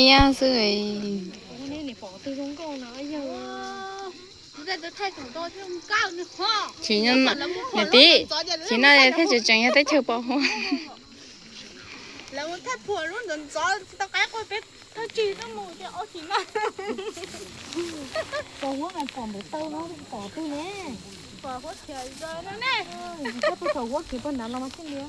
Iab xwb. Tsis, niam tij, tsis no thiaj tseem tseem yog teb chaws pos huab. Lawv mus thaj phuam lub ntxov ntxov tsis tau qab quaj peb thawj tsig tuaj mus tias ob tsis no. Pos huab mas pom npawg taw no pom twg ne. Pom huab khiav zog no ne. Koj tuaj thaum huab khiav pog nrad los mas thiaj li.